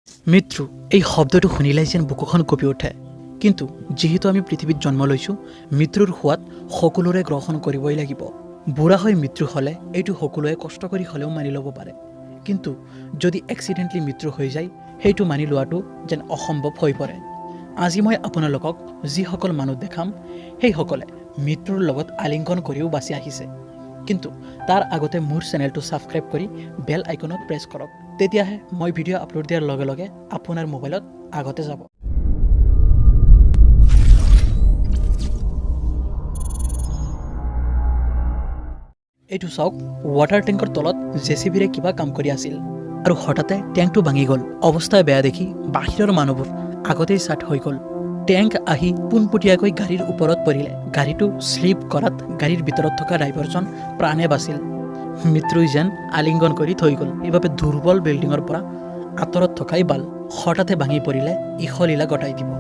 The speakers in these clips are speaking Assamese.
মৃত্যু এই শব্দটো শুনিলেই যেন বুকুখন কঁপি উঠে। কিন্তু যিহেতু আমি পৃথিৱীত জন্ম লৈছোঁ, মৃত্যুৰ সোৱাদ সকলোৰে গ্ৰহণ কৰিবই লাগিব। বুঢ়া হৈ মৃত্যু হ'লে এইটো সকলোৱে কষ্ট কৰি হ'লেও মানি ল'ব পাৰে, কিন্তু যদি এক্সিডেণ্টলি মৃত্যু হৈ যায়, সেইটো মানি লোৱাটো যেন অসম্ভৱ হৈ পৰে। আজি মই আপোনালোকক যিসকল মানুহ দেখাম, সেইসকলে মৃত্যুৰ লগত আলিংগন কৰিও বাচি আহিছে। কিন্তু তাৰ আগতে মোৰ চেনেলটো ছাবস্ক্ৰাইব কৰি বেল আইকনত প্ৰেছ কৰক, তেতিয়াহে মই ভিডিঅ' আপলোড দিয়াৰ লগে লগে আপোনাৰ মোবাইলত আগতে যাব। এইটো চাওক, ৱাটাৰ টেংকৰ তলত জেচিবিৰে কিবা কাম কৰি আছিল আৰু হঠাতে টেংকটো ভাঙি গ'ল। অৱস্থা বেয়া দেখি বাহিৰৰ মানুহবোৰ আগতেই চাট হৈ গ'ল। টেংক আহি পোনপটীয়াকৈ গাড়ীৰ ওপৰত পৰিলে। গাড়ীটো শ্লিপ কৰাত গাড়ীৰ ভিতৰত থকা ড্ৰাইভাৰজন প্ৰাণে বাচিল। মৃত্যুই যেন আলিংগন কৰি থৈ গ'ল। এইবাবে দুৰ্বল বিল্ডিঙৰ পৰা আঁতৰত থকাই ভাল, হঠাতে ভাঙি পৰিলে ইহলীলা ঘটাই দিব।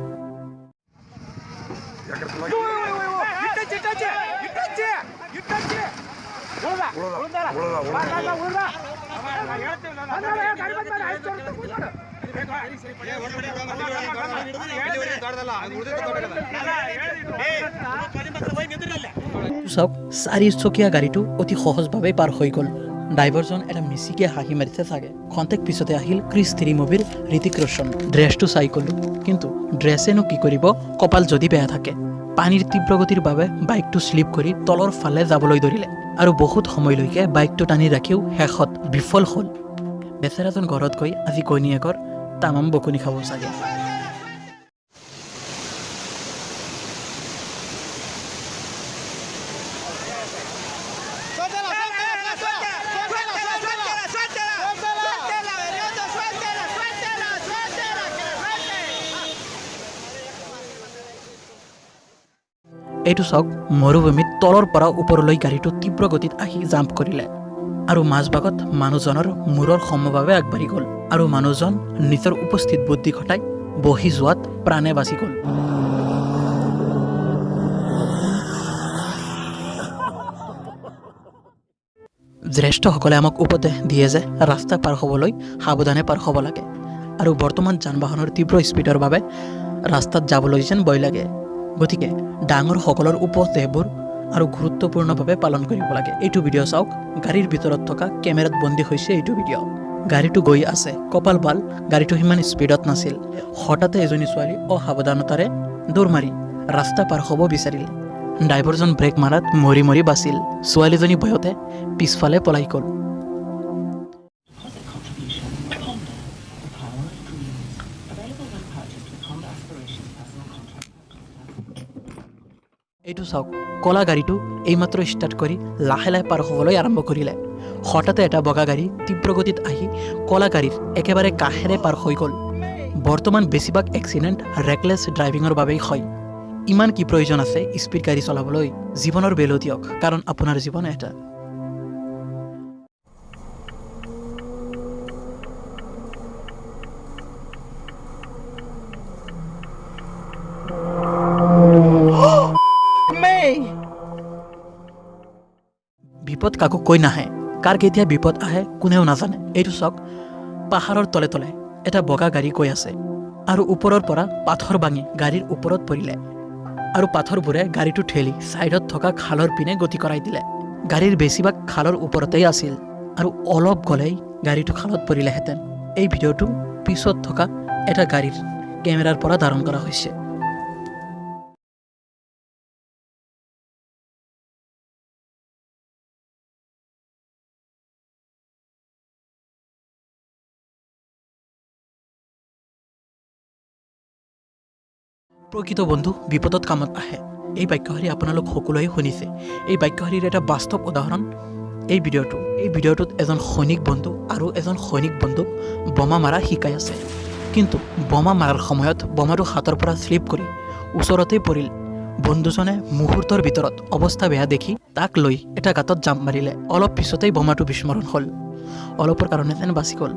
চাওক, চাৰিচকীয়া গাড়ীটো অতি সহজভাৱে পাৰ হৈ গ'ল। ড্ৰাইভাৰজন এটা মিচিকীয়া হাঁহি মাৰিছে চাগে। খন্তেক পিছতে আহিল ক্ৰিছ 3 মুভিৰ ঋতিক ৰোশন। ড্ৰেছটো চাই ক'লোঁ, কিন্তু ড্ৰেছেনো কি কৰিব কপাল যদি বেয়া থাকে। পানীৰ তীব্ৰ গতিৰ বাবে বাইকটো শ্লিপ কৰি তলৰ ফালে যাবলৈ ধৰিলে আৰু বহুত সময়লৈকে বাইকটো টানি ৰাখিও শেষত বিফল হ'ল। বেচেৰাজন ঘৰত গৈ আজি ঘৈণীয়েকৰ তামাম বকনি খাব চাগে। ¡Suéltela, suéltela! ¡Suéltela, Berriondo! ¡Suéltela, suéltela, suéltela! ¡Que la suelte! এইটো চাওক, মৰুভূমিত তলৰ পৰা ওপৰলৈ গাড়ীটো তীব্ৰ গতিত আহি জাম্প কৰিলে আৰু মাজভাগত মানুহজনৰ মূৰৰ সমভাৱে আগবাঢ়ি গ'ল আৰু মানুহজন নিজৰ উপস্থিত বুদ্ধি খটাই বহি যোৱাত প্ৰাণে বাচি গ'ল। জ্যেষ্ঠসকলে আমাক উপদেশ দিয়ে যে ৰাস্তা পাৰ হ'বলৈ সাৱধানে পাৰ হ'ব লাগে আৰু বৰ্তমান যান বাহনৰ তীব্ৰ স্পীডৰ বাবে ৰাস্তাত যাবলৈ যেন ভয় লাগে। গতিকে ডাঙৰসকলৰ উপদেশবোৰ আৰু গুৰুত্বপূৰ্ণভাৱে পালন কৰিব লাগে। এইটো ভিডিঅ' চাওক, গাড়ীৰ ভিতৰত থকা কেমেৰাত বন্দী হৈছে এইটো ভিডিঅ'। গাড়ীটো গৈ আছে, কপাল ভাল গাড়ীটো সিমান স্পীডত নাছিল। হঠাতে এজনী ছোৱালী অসাৱধানতাৰে দৌৰ মাৰি ৰাস্তা পাৰ হ'ব বিচাৰিলে। ড্ৰাইভাৰজন ব্ৰেক মাৰাত মৰি মৰি বাচিল। ছোৱালীজনী ভয়তে পিছফালে পলাই গ'ল। Deposit contribution, Honda, the power of dreams. Available when purchased with Honda Aspirations personal contract purchase plan. এইটো চাওক, ক'লা গাড়ীটো এইমাত্ৰ ষ্টাৰ্ট কৰি লাহে লাহে পাৰ হ'বলৈ আৰম্ভ কৰিলে। হঠাতে এটা বগা গাড়ী তীব্ৰ গতিত আহি ক'লা গাড়ীৰ একেবাৰে কাষেৰে পাৰ হৈ গ'ল। বৰ্তমান বেছিভাগ এক্সিডেণ্ট ৰেকলেছ ড্ৰাইভিঙৰ বাবেই হয়। ইমান কি প্ৰয়োজন আছে স্পীড গাড়ী চলাবলৈ? জীৱনৰ ভেলু দিয়ক, কাৰণ আপোনাৰ জীৱন এটা। বিপদ কাকো কৈ নাহে, কাৰ কেতিয়া বিপদ আহে কোনেও নাজানে। এইটো চাওক, পাহাৰৰ তলে তলে এটা বগা গাড়ী গৈ আছে আৰু ওপৰৰ পৰা পাথৰ ভাঙি গাড়ীৰ ওপৰত পৰিলে আৰু পাথৰবোৰে গাড়ীটো ঠেলি ছাইডত থকা খালৰ পিনে গতি কৰাই দিলে। গাড়ীৰ বেছিভাগ খালৰ ওপৰতেই আছিল আৰু অলপ গ'লেই গাড়ীটো খালত পৰিলেহেঁতেন। এই ভিডিঅ'টো পিছত থকা এটা গাড়ীৰ কেমেৰাৰ পৰা ধাৰণ কৰা হৈছে। প্ৰকৃত বন্ধু বিপদত কামত আহে, এই বাক্যশাৰী আপোনালোক সকলোৱে শুনিছে। এই বাক্যশাৰীৰ এটা বাস্তৱ উদাহৰণ এই ভিডিঅ'টো। এই ভিডিঅ'টোত এজন সৈনিক বন্ধু আৰু এজন সৈনিক বন্ধুক বোমা মাৰা শিকাই আছে, কিন্তু বোমা মাৰাৰ সময়ত বোমাটো হাতৰ পৰা শ্লিপ কৰি ওচৰতেই পৰিল। বন্ধুজনে মুহূৰ্তৰ ভিতৰত অৱস্থা বেয়া দেখি তাক লৈ এটা গাঁতত জাম্প মাৰিলে। অলপ পিছতেই বোমাটো বিস্ফোৰণ হ'ল, অলপৰ কাৰণে যেন বাচি গ'ল।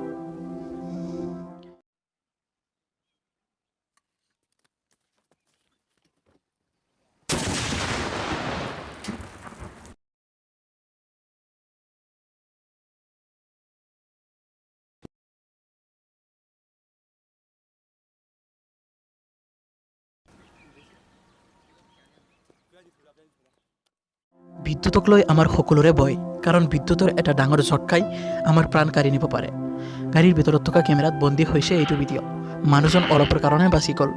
বিদ্যুতক লৈ আমাৰ সকলোৰে ভয়, কাৰণ বিদ্যুতৰ এটা ডাঙৰ ঝটকাই আমাৰ প্ৰাণ কাঢ়ি নিব পাৰে। গাড়ীৰ ভিতৰত থকা কেমেৰাত বন্দী হৈছে এইটো ভিডিঅ'। মানুহজন অলপৰ কাৰণে বাচি গ'ল।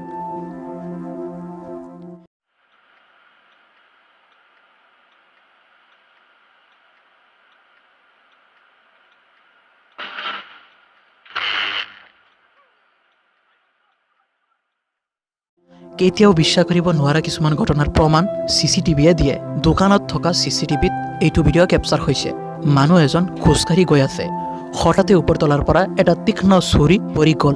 কেতিয়াও বিশ্বাস কৰিব নোৱাৰা কিছুমান ঘটনাৰ প্ৰমাণ চিচিটিভিয়ে দিয়ে। দোকানত থকা চিচিটিভিত এইটো ভিডিঅ' কেপচাৰ হৈছে। মানুহ এজন খোজকাঢ়ি গৈ আছে, হঠাতে ওপৰতলাৰ পৰা এটা তীক্ষ্ণ ছুৰী পৰি গ'ল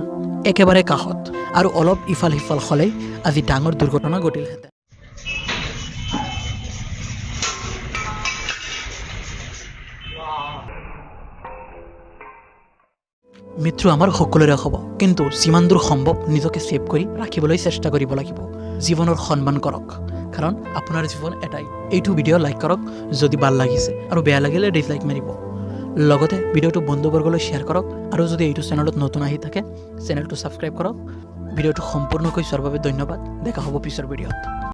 একেবাৰে কাষত, আৰু অলপ ইফাল সিফাল হ'লেই আজি ডাঙৰ দুৰ্ঘটনা ঘটিলহেঁতেন। মৃত্যু আমাৰ সকলোৰে হ'ব, কিন্তু যিমান দূৰ সম্ভৱ নিজকে ছেভ কৰি ৰাখিবলৈ চেষ্টা কৰিব লাগিব। জীৱনৰ সন্মান কৰক, কাৰণ আপোনাৰ জীৱন এটাই। এইটো ভিডিঅ' লাইক কৰক যদি ভাল লাগিছে, আৰু বেয়া লাগিলে ডিছলাইক মাৰিব। লগতে ভিডিঅ'টো বন্ধুবৰ্গলৈ শ্বেয়াৰ কৰক, আৰু যদি এইটো চেনেলত নতুন আহি থাকে, চেনেলটো ছাবস্ক্ৰাইব কৰক। ভিডিঅ'টো সম্পূৰ্ণকৈ চোৱাৰ বাবে ধন্যবাদ। দেখা হ'ব পিছৰ ভিডিঅ'ত।